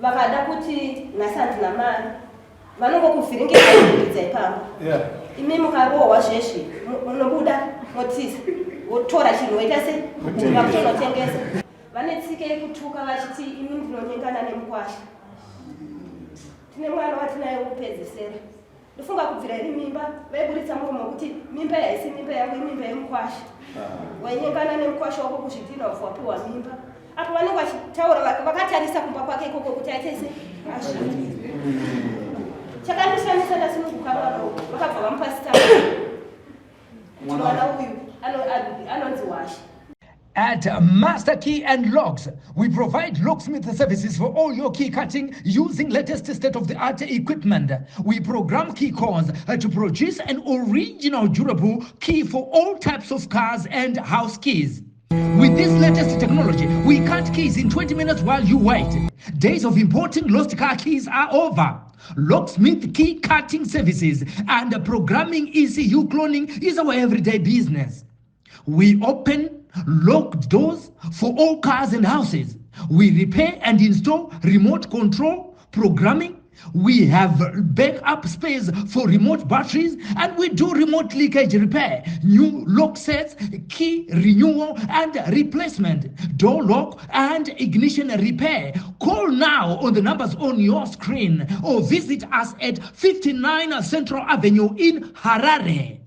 Vakada kuti nhasi handina mari, vanongokuvhiringidza ipapo. Imi mukarohwa zvezvi munobuda motiza, wotora chinhu woita sei, vakutonotengesa. Vane tsika yekutuka vachiti imi ndinonyengana nemukwasha. Tine mwana watinaye wekupedzesera. Ndofunga kubvira iri mimba vaiburitsa muromo wekuti mimba haisi mimba yangu, imimba yemukwasha. Wainyengana nemukwasha wako kuzvidhina wabva wapiwa mimba. Apo vanenge vachitaura vakatarisa kumba kwake ikoko kuti aite se azviite. Chakandishamisa ndasununguka mwana uyu, vakabva vamupa zita kuti mwana uyu anonzi Washe. At Master Key and Locks, we provide locksmith services for all your key cutting using latest state-of-the-art equipment. We program key cores to produce an original durable key for all types of cars and house keys. With this latest technology, we cut keys in 20 minutes while you wait. Days of importing lost car keys are over. Locksmith key cutting services and programming ECU cloning is our everyday business. We open locked doors for all cars and houses. We repair and install remote control programming. We have backup space for remote batteries, and we do remote leakage repair, new lock sets, key renewal and replacement, door lock and ignition repair. Call now on the numbers on your screen or visit us at 59 Central Avenue in Harare.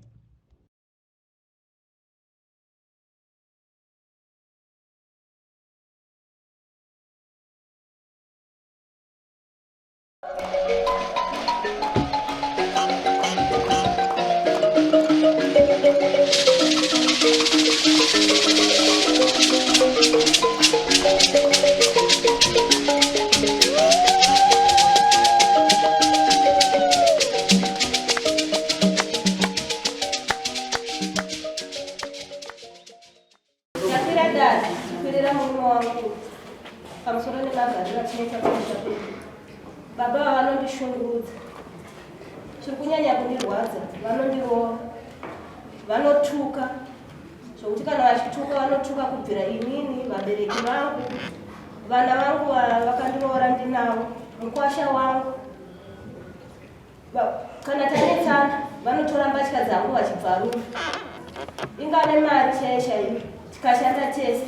Ndakwira dare kwirira murume wangu pamusoro nemagariro atinoita pamusha pedu. Baba ava vanondishungurudza, chiri kunyanya kundirwadza vanondirova, vanotuka zvokuti kana vachituka vanotuka kubvira inini, vabereki vangu, vana vangu vakandiroora ndinavo, mukwasha wangu. Kana tanetsana vanotora mbatya dzangu vachibvarura. Ingave mari chaiyo chaiyo tikashanda tese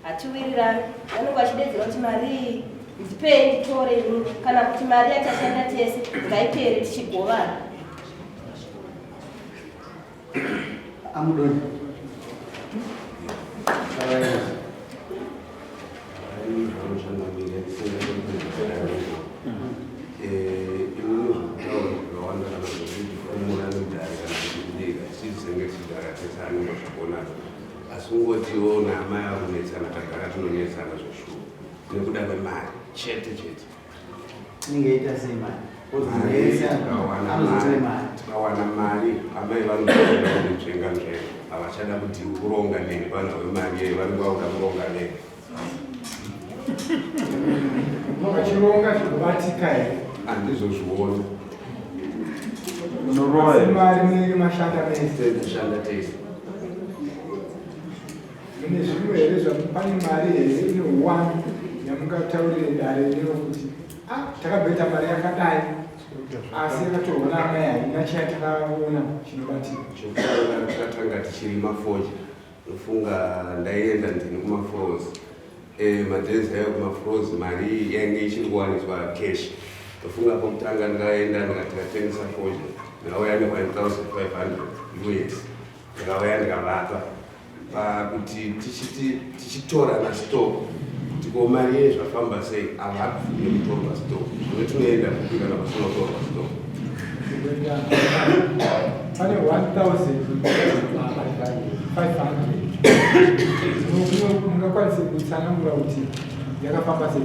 hatiwirirani, vanenge vachidedzera kuti mari iyi ndipei nditore inini, kana kuti mari yatashanda tese ngaipere tichigovana. Amudoni. Asi ungotiwo naamai akunetsana, tagara tinonetsana zveshuwa nekuda kwemari chete chete. Inenge ita sei mari? Tikawana mari amai vanoda kunzvenga nzvenga, havachada kuti kuronga neni vanhu vemari yei, vanenge vakuda kuronga neni. Vachironga zvinobatika here? Handizozviona. Asi mari munenge mashanda mese. Tashanda tese. Mune zvimwe here zvamupane mari here ine uwandu yamungataurire dare rino kuti ah, takamboita mari yakadai asi yakatorwa naamai haina chayatakaona chinobatika? Chekutanga takatanga tichirima fodya, ndofunga ndaienda ndini kumafrozi. Madays ayo kumafrozi mari yainge ichiri kuwaniswa cash. Ndofunga pokutanga ndakaenda ndikatengesa fodya, ndakauya ne 1500 US, ndakauya ndikavapa pakuti tichiti tichitorana stock kuti ko mari yeye zvafamba sei, havabvume kutorwa stock. Zvino tinoenda kupi kana pasina kutorwa stock? Pane 1500 mungakwanise kutsanangura kuti yakafamba sei?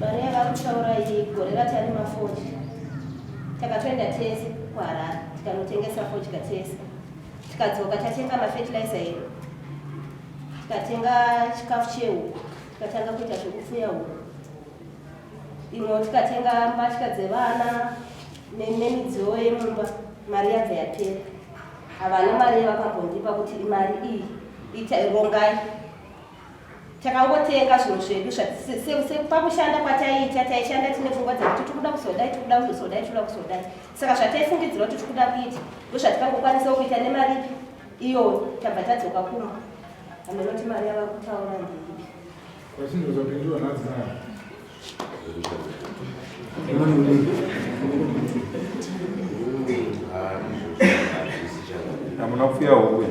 Mari yavari kutaura iyi, gore ratarima fodya takatoenda tese kuHarare tikanotengesa fodya tese, tikadzoka tatenga mafertilizer edu, tikatenga chikafu chehuku, tikatanga kuita zvekupfuya huku imwe, tikatenga mbatya dzevana nemidziyo yemumba. Mari yabva yapera. Havana mari yavakambondipa kuti mari iyi ita rongai. Takangotenga zvinhu zvedu pakushanda kwataiita, taishanda tine pfungwa dzekuti tikuda kuzodai, tikuda kuzodai, tikuda kuzodai. Saka zvataifungidzira kuti tikuda kuita ndozvatikangokwanisawo kuita nemari iyo. Tabva tadzoka kumba, amanoti mari yava kutaura ndeipi? Vachinozopindura nhadzi nayo. Hamuna kupfuya huku?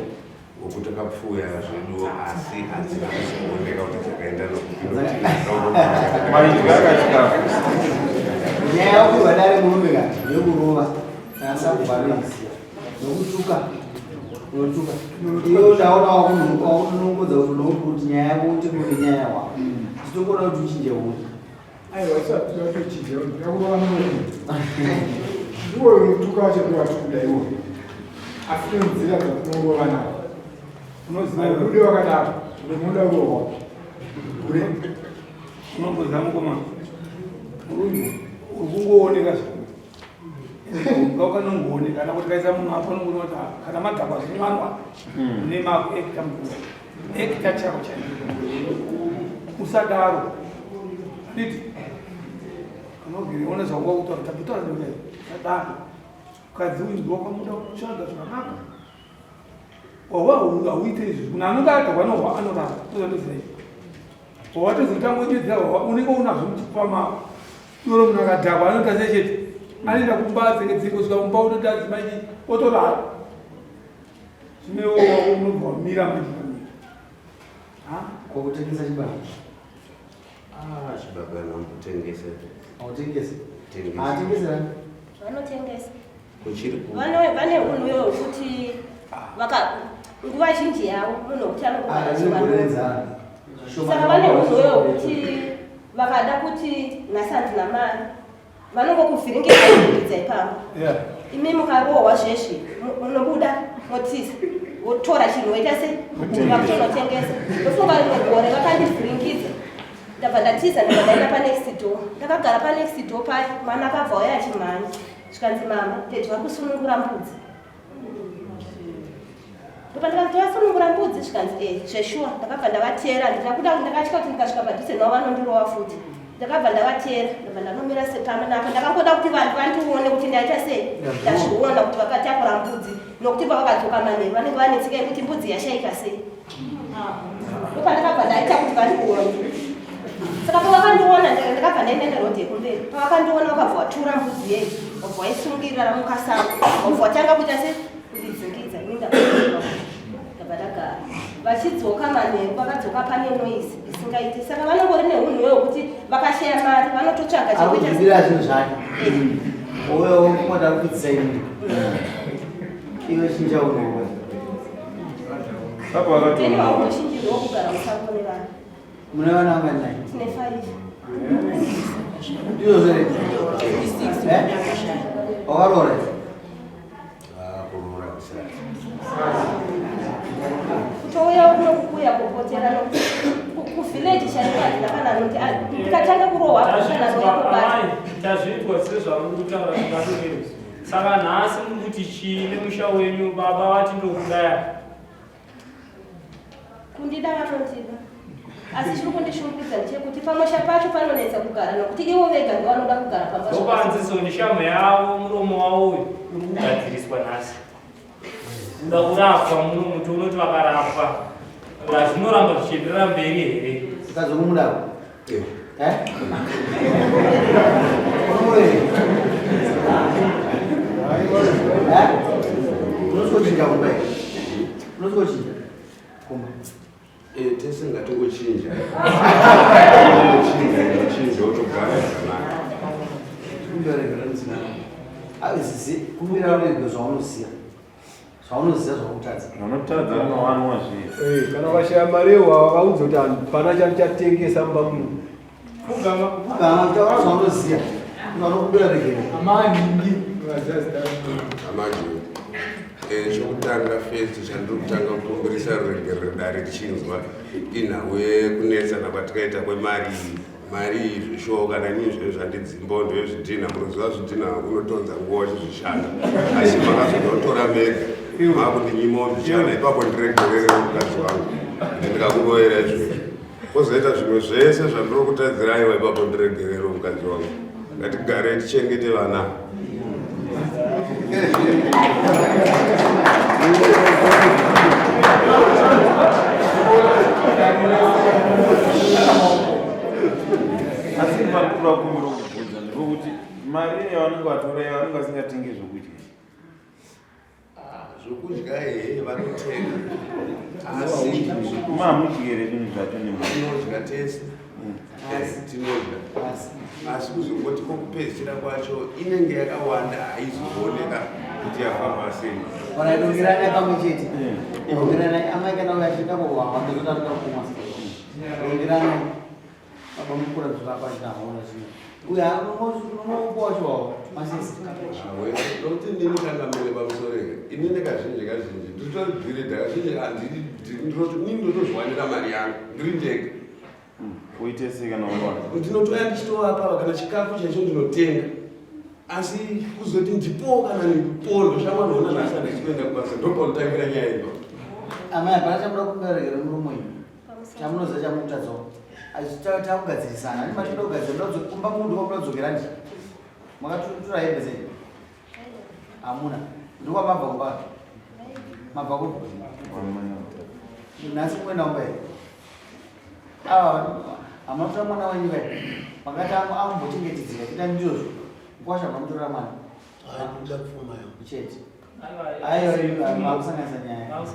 Huku takapfuya zvedu, asi hadzina kuzooneka kuti dzakaenda nokupi. Maidya akachikafu. Nyaya yakupiwa dare murume ka yekurova kana sakubvaroisiya nokutuka, unotuka iwe. Ndaona wakunongodza kuti unokuti nyaya yako utekure nyaya wako, titongoda kuti uchinje unhu. Aiwa, isati tochinja, yakurova murume ndiwo unotuka wacho ndowatikuda iwo, asi nenzira dzatinorova nawo. Unoziva, ude wakadaro unoda urohwa ure. Unomboziva mukoma, murume uri kungooneka zvakanaka, ukanongooneka kana kuti kaisa munhu apo unongoona kuti ah, kana madhakwa zvinwanwa nemakuekta mukuru ekta chako chaiko. Usadaro, handiti? Unogiriona zvauva kutaura, tabutaura neudai. Usadaro, mukadzi uyu ndiwakamuda kutsvaga zvakanaka, wawa hauite izvi. Munhu anonge adhakwa nohwa anorara tozandoziva izvi. Wawatozotangonyedzera wawa unenge unazvo muchipfa mako doro. Munhu akadhakwa anoita sechete, anoenda kumba dzeke, kusvika mumba unoti adzimai otorara. Zvino iwo wako unobva wamira manje pamira. Kwakutengesa chibaba? Ah, chibaba nambotengesa. Hautengesi? Tengesa. Atengeserani? Vanotengesa. Kuchiri ku Vane unhu iwo hwekuti vaka nguva zhinji yavo munhu wekuti anogara chivanhu. Saka vane unhu iwo hwekuti vakada kuti nhasi handina mari, vanongokuvhiringidza ipapo. Imi mukarohwa zvezvi, munobuda motiza, votora chinhu woita sei, vakutonotengesa. Ndofunga rimwe gore vakandivhiringidza, ndabva ndatiza, ndabva ndaenda panext door. Ndakagara panext door paya, mwana akabva auya achimhanya, zvikanzi, "Mama, daddy vari kusunungura mbudzi." Ndopandakati, "Vasunungura mbudzi?" Zvikanzi, "E, zveshuwa." Ndakabva ndavateera. Ndikakuda, ndakatya kuti ndikasvika padhuze navo vanondirova futi. Ndakabva ndavateera, ndabva ndanomira sepano napa. Ndakangoda kuti vanhu vandione kuti ndaita sei, ndazviona kuti vakatakura mbudzi, nokuti pavakadzoka manheru vanenge vane tsika yekuti mbudzi yashaika sei. Ndopandakabva ndaita kuti vandione. Saka pavakandiona, ndakabva ndaenda nerodhi yekumberi. Pavakandiona, vakabva vatura mbudzi yei, wabva waisungirira mukasango, wabva watanga kuita se kundidzingidza. Ini ndabva ndagara. Vachidzoka manheru, vakadzoka pane noise isingaiti. Saka vanongori neunhu hwekuti vakashaya mari vanototsvaga chekuita. Akuzvibira zvinhu zvake uyo kumwada kukudzisa ini iwe chinja unowe. Sapa vakati Teni waungochinjirwa kugara musango nevanhu. Mune vana vanganai? Tine 5. Ndizvo zvere? Wakaroora? Ah, kuroora kusati. Kutouya kuno kukuya kupotera nokuti kuvillage chaiko handina kana noti ndikatanga kurohwa kana noya kubata. Amai, tazvinzwa sezvamuri kutaura zvingatodero. Saka nhasi muri kuti chii nemusha wenyu? Baba vati ndokudaya. Kundida vanondida, asi chiri kundishungurudza ndechekuti pamusha pacho panonetsa kugara nokuti ivo vega ndovanoda kugara pamba. Ndopanziso neshamhu yavo, muromo wavo uyu uri kugadziriswa nhasi, uda kurapwa muno. Muti unoti vakarapwa zvinoramba zvichienderera mberi here? Ukazomumudaro? Eh. Eh? Unomuroere? Eh? Unosvichinja kumba here? Unosvichinja kumba? Eh, tese ngatingochinja, chinja, chinja, utogara zvakanaka. Kumbira regero mudzimai. Kumbira regero zvaunoziva, zvaunoziva zvakutadza. Vanotadza vanowanwa zvii? Eh, kana ukashaya mari iwawa, vaudze kuti hapana chandichatengesa mumba muno. Pfugama. Pfugama, taura zvaunoziva, vanokumbira regero. Amaningi vazazita. Amaju, chokutanga, first chandiri kutanga kukumbirisa ruregerero dare tichinzwa inhau yekunetsana kwatikaita kwemari iyi. Mari iyi zveshuwa, kana inini zvinhu zvandidzimbawo ndezvidhina. Munoziva zvidhina unotonza nguva uchizvishanda, asi makazonotora mega makundinyimawo zvichana. Ipapo ndiregerere mukadzi wangu kuti ndikakuroyera izvozvo. Kwozoita zvimwe zvese zvandinokutadzirai aiwa ipapo ndiregerero mukadzi wangu. Ngatigare tichengete vana. Asi pakura kumbira kubvunza ndikokuti mari yavanenge vatora yavanenge vasingatenge zvokudya. Ah, zvokudya ehe vanotenga asi mamudyi here zvinhu zvacho tinodya tese eh, tinodya asi kuzongoti kwokupedzisira kwacho inenge yakawanda haizooneka kuti yafamba sei. Vanaidongeranai pamwe chete dongeranai amai kana uyo achienda kuhwahwa ndozoda kuda kumwa dongeranai Baba mukura zvivakwa zvinaona zvino. Uya unomupa wacho masisi. Awe, nokuti ndini changamire pamusoro here. Inini kazhinji kazhinji nditori bhiridha kazhinji handidi ndinoti inini ndotozviwanira mari yangu ndiri ndega. Uite sei kana wawana? Ndinotouya ndichitovapa kana chikafu chaicho ndinotenga. Asi kuzoti ndipowo kana ndipowo ndoshamwanoona nhasi handisi kuenda kubasa ndopaunotangira nyaya ipapo. Amai hapana chamuda kuberekera murume uyu. Chamunoziva chamukutadzawo. Takugadzirisana. Ani matoda kugadzira muda kumba munhu kwamuda kudzokera ndi. Makatotora hembe dzenyu. Hamuna. Ndokwamabva kumba. Mabva kupi? Nhasi kuenda kumba here? Ava hamuna kutora mwana wenyu vai. Makati ambochengetedzeka chita ndizvozvo. Mkwasha mamutorera mwana. Hayi pfuma yo. Chete. Aiwa makusanganisa nyaya.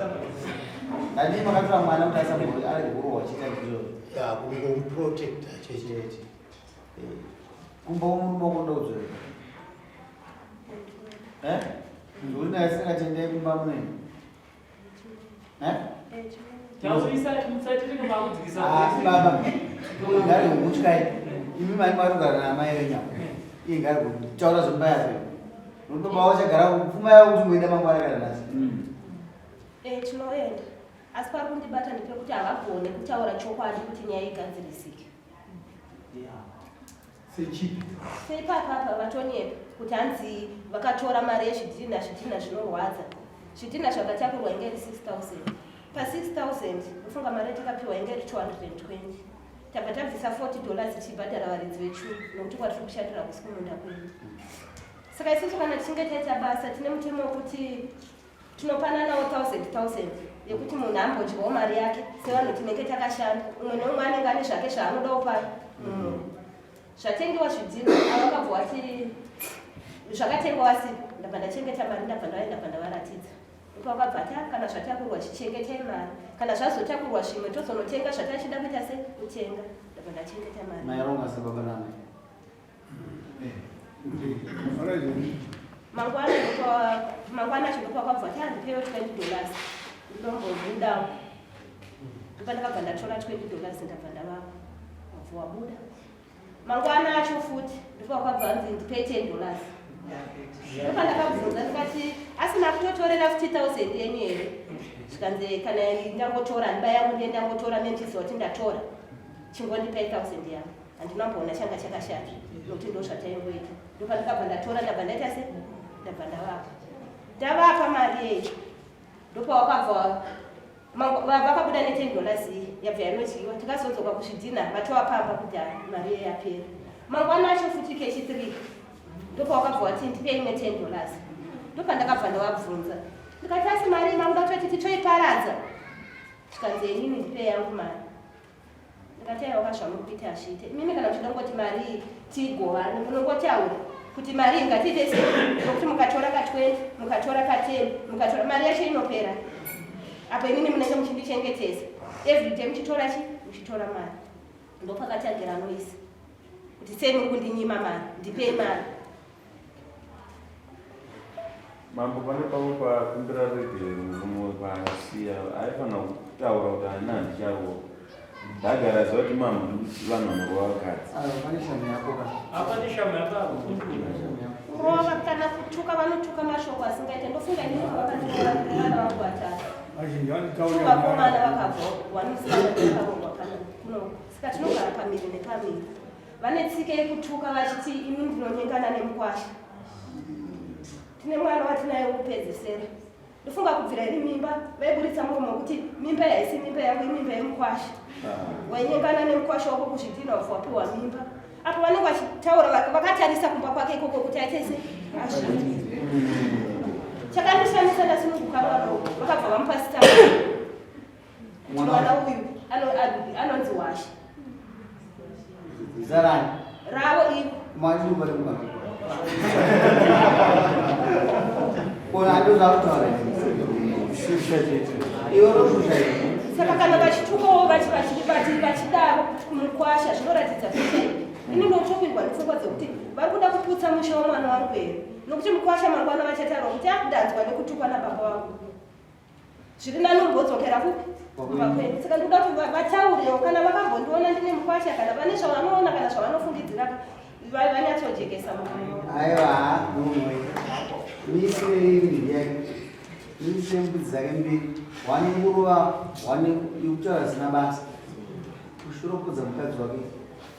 Ndani makatora mwana kuti asambo arege kurohwa chete ndizvozvo. Ya kungomuprotecta chete. Chete. Eh. Kumba umurume wako ndokudzorera. Eh? Nduri naye asingatendei kumba muneni. Eh? Ah, baba. Ngari kutyai. Imi mai marugara namai venyu. Iye ngari kutaura zvemba yake. Nokuti baba vachagara pfuma yavo kuti muenda mangwana kana nhasi. Eh, tinoenda. Asi pari kundibata ndepekuti havagone kutaura chokwadi kuti nyaya igadzirisike. Sechipi? Seipapapa vatonyepa kuti hanzi vakatora mari yezvidhinha, zvidhinha zvinorwadza. Zvidhinha zvakatakurwa inge iri 6000. Pa 6000 ndofunga mari yatakapiwa inge iri 220. Tabva tabvisa 40 dollars tichibhadhara varidzi vechuru nokuti kwatiri kushandira hakusi kumunda kwedu. Saka isusu kana tichinge taita basa tine mutemo wekuti Tinopananawo thousand thousand yekuti munhu ambodyawo mari yake sevanhu tinenge takashanda. Umwe neumwe anenge ane zvake zvaanodawo pano. Zvatengewa zvidhina ava vakabva vati zvakatengwa vasipo ndabva ndachengeta mari ndabva ndauya ndabva ndavaratidza. Ndipo vakabva ati ah, kana zvatakurwa chichengetai mari kana zvazotakurwa zvimwe tozonotenga zvatachida kuita se kutenga ndabva ndachengeta mari. Maironga sababa namai. Mangwana mangwana acho ndokwakabva ti handipewo 20 dollars ndombobudawo ndopa ndakabva ndatora 20 dollars ndabva ndavapa wabva wabuda mangwana acho futi ndopakwakabva anzi ndipei 10 dollars ndopa ndakabvunza ndikati asina kutotorera futi 1000 yenyu here zvikanzi kana ndangotora handiba yangu ndiye ndangotora mendiziva kuti ndatora chingondipei 1000 yangu Handina kumboona changa chakashata nokuti ndozvataingoita. Ndopandakabva ndatora ndabva ndaita se ndabva ndavapa. Ndavapa mari yei ndopawakabva vakabuda ne 10 dollars iyi yabva yanodyiwa tikazodzoka kuzvidhina vatova pamba kudhara mari iye yapera. Mangwana acho futi kechi 3 ndopawakabva wati ndipe imwe 10 dollars ndopandakabva ndavabvunza ndikati asi mari makuda kutoti titoiparadza zvikanzi inini ndipe yangu mari Ndikati aiwa ka zvamuri kuita hazviite. Imimi kana muchida kungoti mari iyi tiigovane munongotaura kuti mari iyi ngatiite sei nokuti mukatora ka 20 mukatora ka 10 mukatora mari yacho inopera. Apa inini munenge muchindichengetesa everyday muchitora chi muchitora mari. Ndopakatangira noise kuti sei muri kundinyima mari ndipei mari. Mambo pane pamwe pakumbira ruregerero murume paasiya aifanira kutaura kuti ana handicharoora ndagara aziva kuti mambo vanhu vanorova vakadzi Pane shamu yako ka. Apa neshamu yako Kurova kana kutuka vanotuka mashoko asingaite ndofunga inini vakandirova vana vangu vatatu. Vazhinji vanotaura Vakomana vakabva one musikana akaroorwa kana kuno saka tinogara pamiri nepamiri. Vane tsika yekutuka vachiti ini ndinonyengana nemukwasha. Tine mwana watinaye wekupedzesera. Ndofunga kubvira iri mimba vaiburitsa muromo wekuti mimba iyi haisi mimba yangu imimba yemukwasha. Ah. Wainyengana nemukwasha wako kuzvidhina wabva wapiwa mimba. Apo vanenge vachitaura vakatarisa kumba kwake ikoko kuti aite se azviite. Chakandishamisa ndasununguka mwana uyu vakabva vamupa sita. Mwana uyu anonzi Washe. Zita rani? Ravo ivo. Mwari ndobare kumba. Kona ndo zvakutaura. Shusha chete. Iwe unoshusha here? Saka kana vachitukawo vachidaro kumukwasha zvinoratidza kuti ini ndotopindwa nepfungwa dzekuti vari kuda kuputsa musha wemwana wangu here nokuti mukwasha mangwana vachataura kuti akundanzwa nekutukwa nababa vangu Zviri nani umbodzokera kupi? Kumba kwedu. Saka ndikuda kuti vataurewo kana vakambondiona ndine mukwasha kana vane zvavanoona kana zvavanofungidzira vanyatsojekesa murume. Aiwa, mumwe. Mise ndiye. Mise mbudzi dzake mbiri. One nguruva, one yekutaura zvisina basa. Kushoropodza mukadzi wake.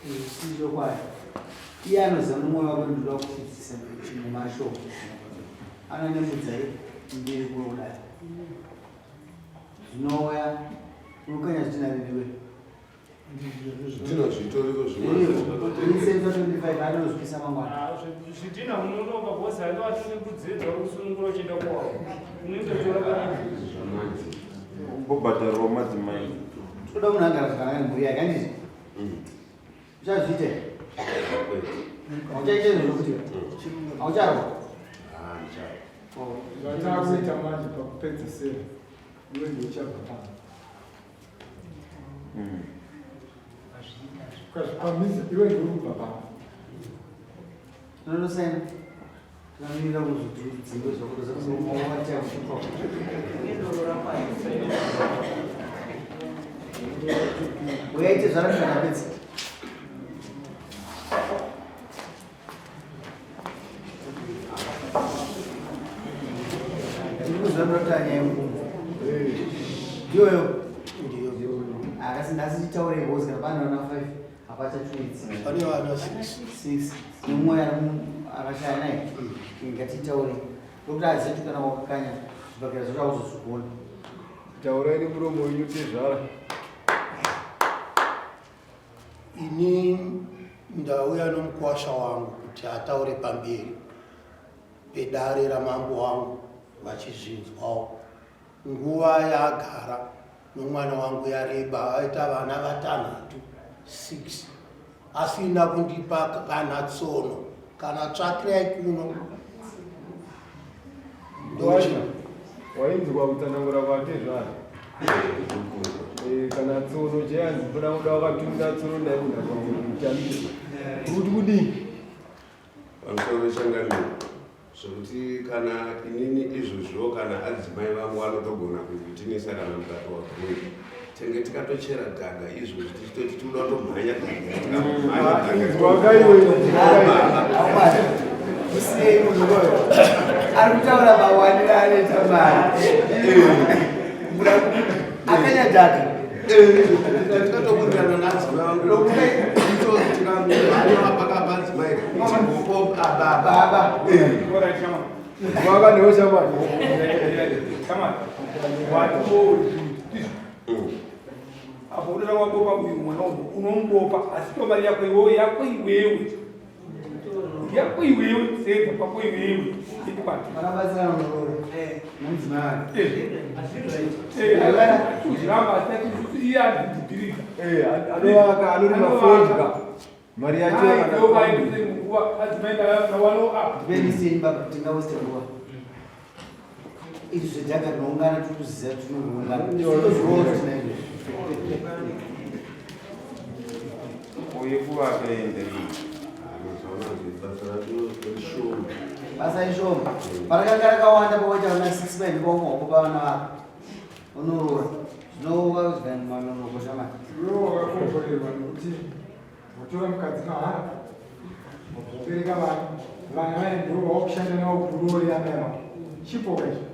Zvisiri chokwadi. Iye anoziva mumwe wake ndinoda kufidzisa mumashoko. Ana nembudzi mbiri kudai. Zvinouya unokanya zvitina rini we. Zvitina zvitoriko zvimwe. 25 anozvipisa mangwana. Ah, zvitina unonoka boss haiwa atone kudzedza kusunungura uchienda kwawo. Unototora kana Kumbobhadharwa madzimai. Toda munhu agara zvakanaka nemhuri yake handiti? Uchazviita here? Hauchaita izvozvo kuti haucharwa? Zvatakuita manje pakupedzesera iwe ndiwe uchabva pano. Ukazvipamisa iwe ndiwe kubva pano. Unonosaina? Tinomirira kuzoti dzimwe zvakutoza Uyaite zvarakana pedzi. Ndikuzvanota nyaya yemukumbo. Ndiyoyo. Akasi ndasi titaure because kana pane vana 5 hapachatuidzi. Pane vana 6. 6. Nemumwe akashaya naye. Ngatitaure. Ndokuti azive kana wakakanya zvibhakera zvacho hauzozvigona. Taurai nemuromo wenyu tezvara. Ini ndauya nomukwasha wangu kuti ataure pamberi pedare ramambo wangu vachizvinzwawo. Nguva yaagara nomwana wangu yareba aita vana vatanhatu 6 asina kundipa kana tsono kana tsvakirai kuno. Wainzwa kutsanangura kwatezvara eh, kana tsono cheyanzi toda kuda wakatumira tsono ndaibuda kwamutambira kuti kudii pamusoro changamiro Zvekuti kana inini izvozvo kana adzimai vangu vanotogona kunditinisa kana mukati wagoi tenge tikatochera dhaga izvozvi tichitoti tinoda kutomhanya ari kutaura mawaniro anoita mari akanya dhaga tikatobudirana naadzimai vangu tikamhanya tigopo baba Waka newe shamwari. Apo unoda wabopa uyu mwana uyu unomubopa asi to mari yako iwewe yako iwewe yako iwewe sedza pako iwewe ikukwati Vakabatsira muroora. Nemudzimai wake. kuzviramba asi iye azvidhibhirika Anovaka anorima fodya. Mari yacho Ndipenisei baba tingawaste nguva. Izvi zvedhaka tinoungana tiri kuziva tinoungana. Tozviroora tina izvozvo. Uye kuvaka enderi. Basa ishoma. Parakanga rakawanda pawaita vana 6 paende paumwe wakopa vana vako. Unoroora. Zvinova zvikanmanonokosha mari. Iwewe wakakomborerwa nekuti watora mukadzi mahara wabereka vana vana vaya ndivo vawakushanda navo kuroore amai vako chipo kaizvo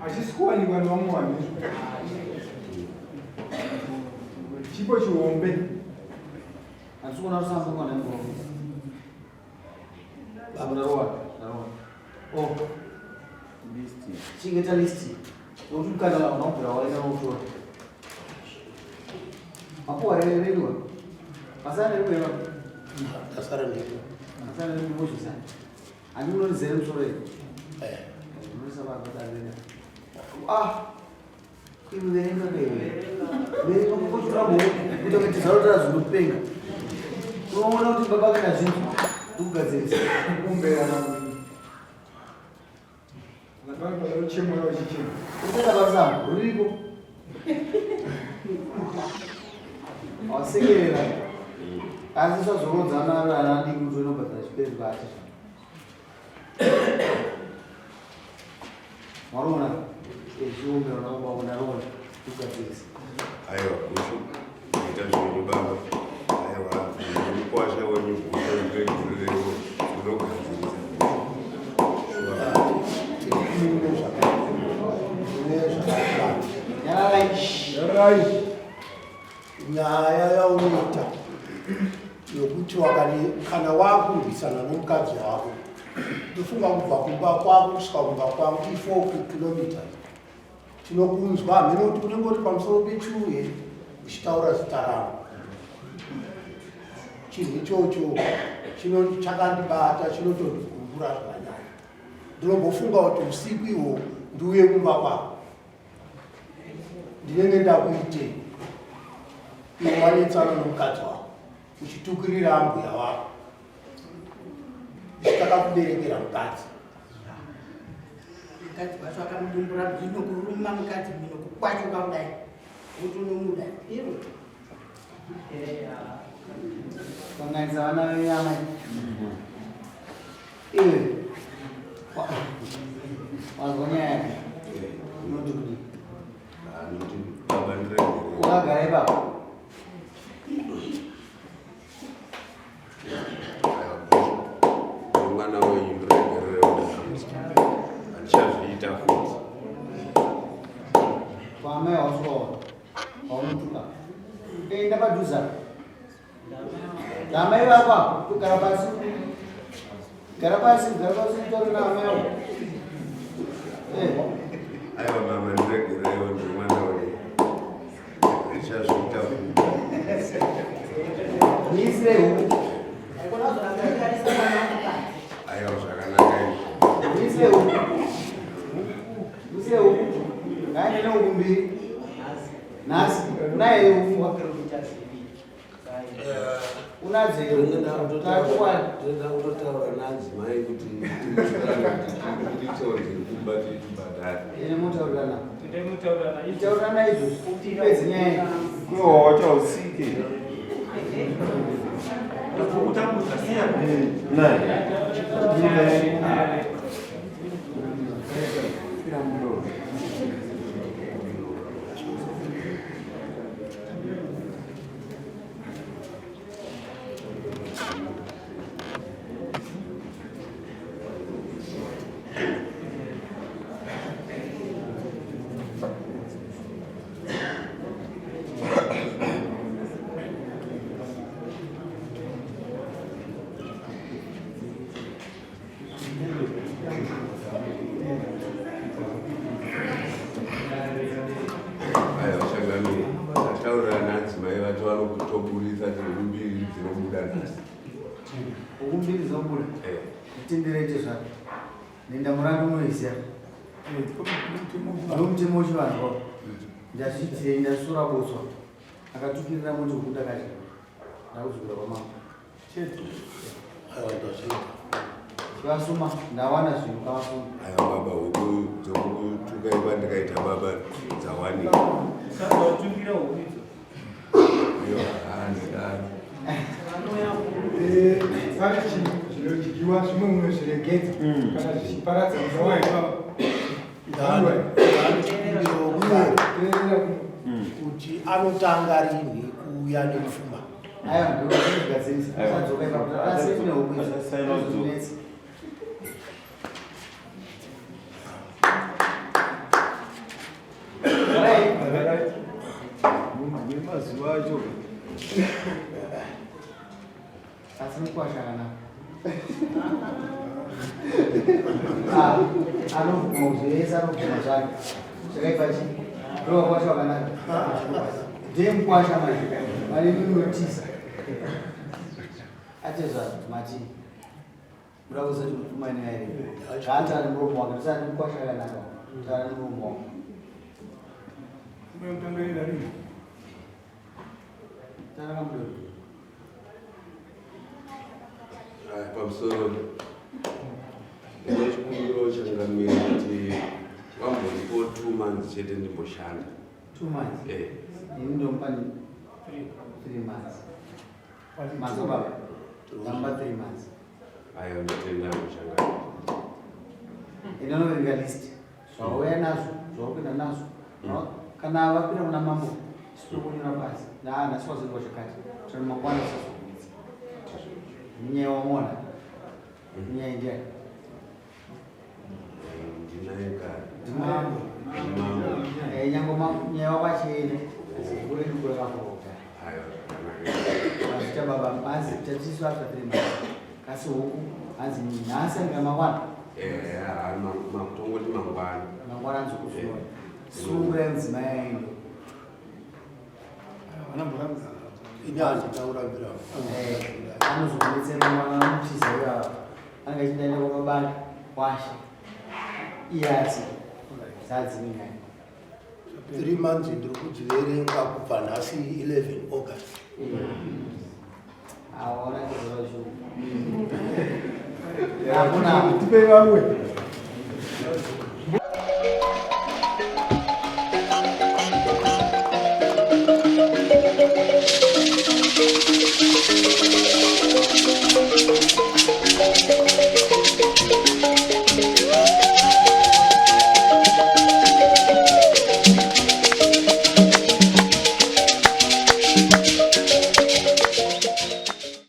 hachisi kuwanikwa nevamwe vanhu izvo chipo chihombe Handisi kuona rusambo mwana murume. Baba ndarowa. Ndarowa. Oh. Chengeta list. Nokuti kana unobvira waenda unotora. Mapuwa reriwa. Masara reriwa. Ndasara ndiko. Masara reriwa mozvisana. Handi unonizere musoro here? Eh. Unoisa vakadavira. Ah. Iwe verenga iwe. Verenga kukotora bhuku kuita kuti tizarotora zvinopenga. Unoona kuti baba kana zvinhu ndikugadzirisa. Kumbera Utenda pamusambo ruriko. Wasekerera. Asi usazorodzana vana diki kuti unobhadhara chiperi bati. Waroona? Zviomero nakuba unaroona. Ugadzirisa. Aiwa gushu maita zvenyu baba. Aiwa mukwasha wenyu gushu ndiregererewo unogadzirisa. Nyaya yaunoita yokuti wakani kana wakurwisana nomukadzi wako ndofunga kubva kumba kwako kusvika kumba kwangu i4 kilometers tinokunzwa hameno kuti unenge uri pamusoro pechuru here uchitaura zita rangu chinhu ichocho chakandibata chinotondigumbura zvakanyanya ndinombofunga kuti usiku ihwo ndiuye kumba kwako ndinenge ndakuitei iwe wanetsana nomukadzi wako uchitukirira ambuya wako isu takakuberekera mukadzi mukadzi wacho akamudumbura mhino kuruma mukadzi mhino kukwachuka kudai kuti unomuda iwe Kanganisa vana venyu amai. Iwe. Wazwa nyaya yake. Unoti kudii? Anoti baba ndiregerere. Wakagara ipapo. Mwana wenyu ndiregererewo handichazviita futi. Kwaamai wasuwawa. Waunotuka. Enda padhuze. Amai vako apo, gara pasi. Gara pasi, gara pasi utaure naamai vako. Eh. Aiwa mama ndiregererewo ndiri mwana wenyu. Handichazviita futi. Muisire huku. Aiwa zvakanaka izvi. Muisire huku. Muisire huku. Ngaende nehuku mbiri. Nhasi unaye huku. Unadzo here huku? Takuwana. Tinoda kutotaura naadzimai kuti tibuditsewo dziri kumba tibhadhare. Ine mutaurirana. Taurirana izvozvo. Tipedze nyaya iyi. Kuwa wacha usike. Nai. Aiwa changamire. Tataura naadzimai vati vanokutoburitsa huku mbiri dzinobuda nhasi. Huku mbiri dzinobuda. Eh. Titenderete zvako. Nenda murandu unoiziya. Ndomutemo wechivanhu wako. Ndazviitirei ndasura botswa. Akatukirira moti huku ndakadya. Ndakudzokera kwamambo. Chete. Aiwa ndazviita. Chivasuma ndawana zvinhu kavasuma. Aiwa baba huku dzokutukai kwandikaita baba dzawanika. Saka utukira huku idzo. Iyo handidaro. Pane chinhu zvinodyiwa zvimwe unozviregedza kana zvichiparadza muzawa Ndandikumbirawo kudare kuti anotanga rinhi kuuya nepfuma. Aiwa ndozvigadzirisa. Usadzoka ipapo. Asi kune huku idzo. Zvinetsa. Munhu wemazuva acho. Asi mukwasha kana. Ah, anobvuma kuzvese anobvuma zvake chakaipa chi rova kwacho wakanaka ndiye mukwasha manje mari inotiza atezva mati muda kuzoti mupfuma ine here zvaataura nemuromo wake ndosati mukwasha akanaka taura nemuromo wake taura kamudoro Pamusoro ndine chikumbiro changamira kuti vambondipo 2 months chete ndimboshanda. 2 months? Eh. Ini ndomupa 3 months. Mazo baba, ndamupa 3 months. Ayo, ndotenda muchangamira. Inonoverenga list zvauya nazvo, zvaupinda nazvo. Kana vapinda kuna mambo, sitokunyora pasi naa nhasi wazoitwa chakati, tano mangwana usazobudisa munyaya wamona. Munyaya ndiani? Ndinaye kare. Ndimambo. Mambo. Nyange nyaya wakwachena kuredu kurakakota. Ayo, zvakanaka. Mazita baba, hanzi tatiswa after 3 months kasi huku hanzi nhasi anga mangwana. Eh, makutongoti mangwana. Mangwana hanzi kusunura sungurai mudzimai aendo. Ini handitaurambira. Anozokudetsera mwana anotisa iwawa anenge achindaenda kwababani kwashe iye ati zadzimwe nyaya. 3 months ndiri kudziverenga kubva nhasi 11 August. Aona chizoro chuu. Hakuna. Tipei vamwe.